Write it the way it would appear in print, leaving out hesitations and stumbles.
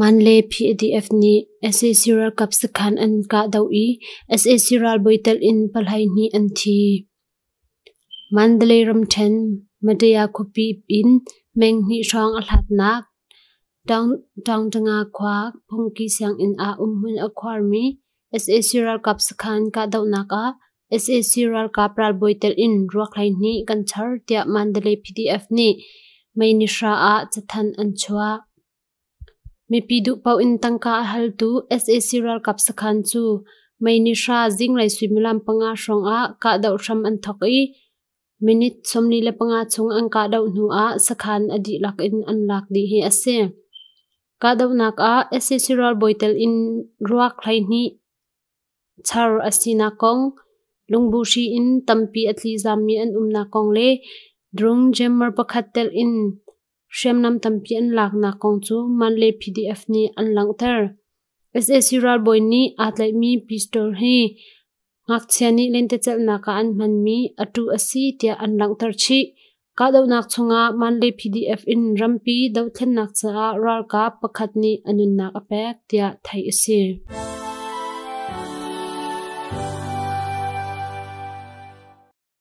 Mandalay PDF nih sac ralkap sakhan an kahdoh i sac ralbawi telh in pahleihnih an thi. Mandalay ramṭhen Madaya khuapi in meng hnih hrawng a hlatnak Taungtanga khua phungki sianginn ah umhmun a khuarmi sac ralkap sakhan kahdohnak ah sac ralkap ralbawi telh in ruak 12 kan char tiah Mandalay PDF nih May ni 9 ah cathanh an chuah. Mipi duh paoh in tangka a haltu sac ralkap sakhan cu May ni 9 zinglei suimilam 5 hrawng ah kahdoh hram an thawk i minute 45 chung an kahdoh hnu ah sakhan a dihlak in an lak dih hi a si. Kahdohnak ah sac ralbawi tel in ruak 12 char a sinak kong, lungbu hri in tampi a tlizammi an umnak kong le drone jammer pakhat telh in hriamnam tampi an laknak kong cu Mandalay PDF nih an langhter. Sac ralbawi nih aa tlaihmi pistol hi ngakchia nih lentecelhnak ah an hmanmi atu a si tiah an langhter chih. Kahdohnak chungah Mandalay PDF in rampi dohthlennak caah ralkap pakhat nih a nunnak a pek tiah theih a si.